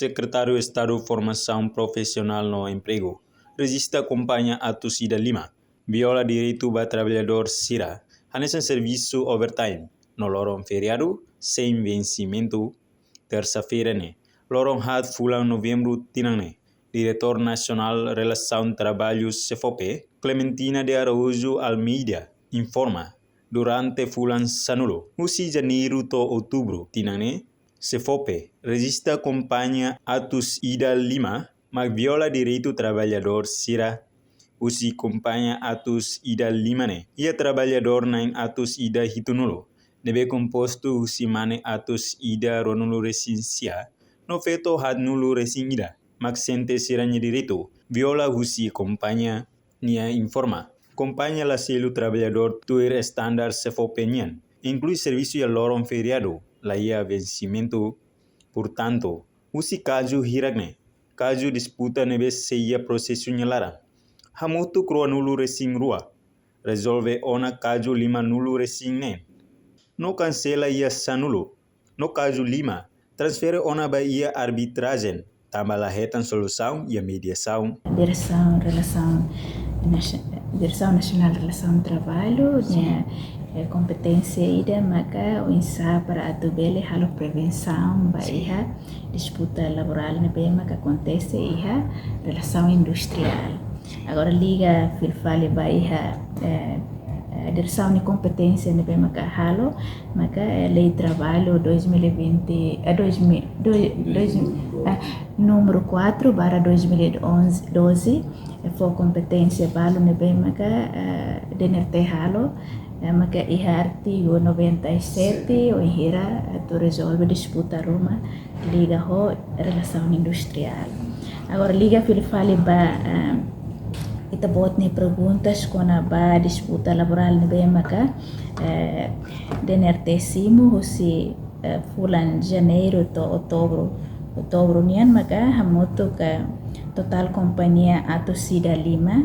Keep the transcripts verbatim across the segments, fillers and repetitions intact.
Sekretáriu Estadu Formasaun Profisionál no Empregu rejista kompañia atus ida lima viola direitu ba traballadór sira hanesan servisu overtime no loron feriadu sein vensimentu. Tersa-feira ne'e, loron haat fulan Novembru tinan ne'e, Diretór Nasionál Relasaun Traballu SEFOPE, Clementina de Araújo Almeida, informa, durante fulan sanulu, husi Janeiru to'o Outubru tinan ne'e, SEFOPE rejista kompañia atus ida lima mak viola direitu traballadór sira. Husi kompañia atus ida lima ne'e, iha traballadór na'in atus ida hitunulu, ne'ebé kompostu husi mane atus ida ruanulu resin sia no feto haatnulu resin ida, mak sente sira-nia direitu viola husi kompañia nian, informa. Kompañia la selu traballadór tuir estandar SEFOPE nian, inklui servisu iha loron feriadu, la iha vensimentu. Portantu, husi kazu hirak ne'e, kazu disputa ne'ebé sei iha prosesu nia laran, hamutuk ruanulu resin rua, rezolve ona kazu limanulu resin neen. No kansela iha sanulu, no kazu lima, transfere ona ba iha arbitrajen, tanba la hetan solusaun iha mediasaun. Diresaun Relasaun Nasi-, Diresaun Nasionál Relasaun Traballu, sin, nia, eh, kompeténsia ida maka oinsá para atu bele halo prevensaun ba, sin, iha disputa laborál ne'ebé maka akontese iha relasaun industriál. Agora liga fila fali ba iha, eh, eh, diresaun nia kompeténsia ne'ebé maka halo, maka, eh, Lei Traballu dois mil e vinte, eh, dois mil, dois, dois, eh, número quatro barra dois mil e onze, doze, eh, fó kompeténsia balu ne'ebé maka, eh, DNRT halo, eh, maka iha artigu noventa e sete, wainhira atu rezolve disputa ruma liga ho relasaun industriál. Agora liga fila fali ba, eh, ita-boot nia perguntas kona-ba disputa laborál ne'ebé maka, eh, DNRT simu husi, eh, fulan Janeiru to'o Outubru. Outubru nian maka hamutuk totál kompañia atus ida lima,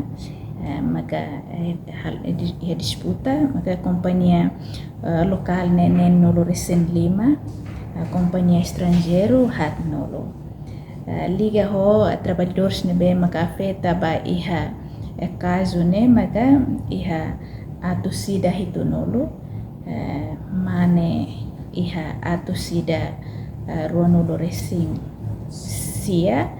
eh, maka, eh, hal-, eh, di-, iha disputa, maka kompañia, eh, lokál ne'e neenulu resin lima, eh, kompañia estranjeiru haatnulu. Eh, liga ho, eh, traballadór ne'ebé maka afeta ba iha, eh, kazu ne'e maka iha atus ida hitunulu, eh, mane iha atus ida, eh, ruanulu resin sia,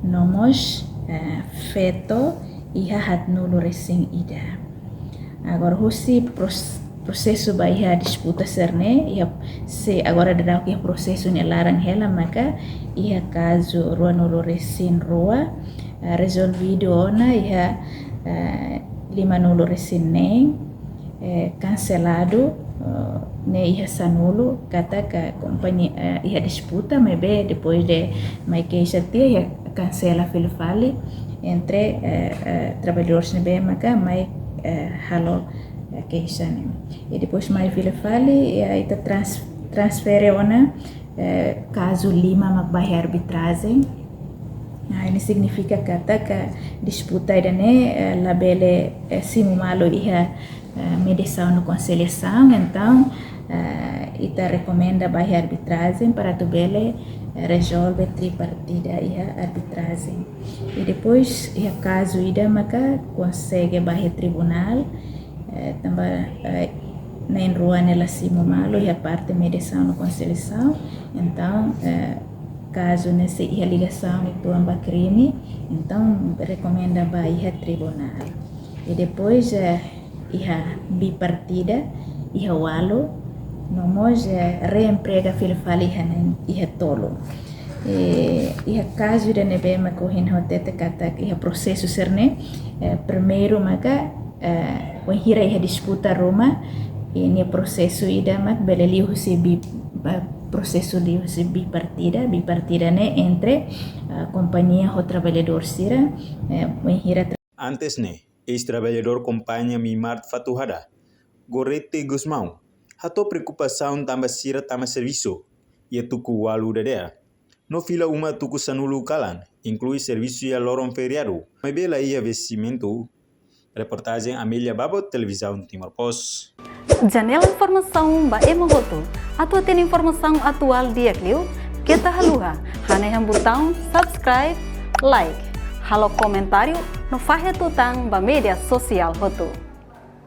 no mós, eh, feto iha haatnulu resin ida. Agora husi pros-, prosesu ba iha disputa sira-ne'e, iha se agora daudaun iha prosesu nia laran hela maka iha kazu ruanulu resin rua, eh, rezolvidu ona iha, eh, limanulu resin neen, eh, kanseladu, eh, ne'e iha sanulu, katak kompañia, eh, iha disputa, maibé depois de mai keixa tiha iha kansela fila fali entre, eh, eh, traballadór ne'ebé maka mai, eh, halo, eh, keixa ne'e. I depois mai fila fali, eh, ita trans-, transfere ona, eh, kazu lima mak ba iha arbitrajen. Nah, ne'e signifika katak disputa ida-ne'e, eh, labele, eh, simu malu iha, eh, mediasaun no konsiliasaun, entaun, eh, ita rekomenda ba iha arbitrajen para atu bele, eh, rezolve tripartida iha arbitrajen. I depois iha kazu ida maka konsege ba iha tribunál, eh, tanba, eh, na'in-rua ne'e la simu malu iha parte mediasaun no konsiliasaun. Entaun, eh, kazu ne'e sei iha ligasaun uitoan ba krime, entaun rekomenda ba iha tribunál. I depois, eh, iha bipartida, iha ualu, no mós, eh, reemprega fila fali iha na'in, iha tolu. Eh, iha kazu ida ne'ebé mak ohin ha'u hatete katak iha prosesu sira-ne'e, eh, primeiru maka, eh, wainhira iha disputa ruma, eh, nia prosesu ida mak bele liu husi bi-, eh, prosesu liu husi bipartida, bipartida ne'e entre, eh, kompañia ho traballadór sira, eh, wainhira tra- Antes ne'e, eis-traballadór kompañia Mimart Fatuhada, Gorete Gusmão, hato'o preokupasaun tanba sira tama servisu iha tuku ualu dadeer no fila uma tuku sanulu kalan, inklui servisu iha loron feriadu, maibé la iha vensimentu. Reportajen Amelia Babot, Televizaun Timor Post. Janela informasaun ba ema hotu. Atu hatene informasaun atuál di'ak liu, Keta haluha hanehan butaun subscribe, like, halo komentáriu no fahe tutan ba média sosiál hotu.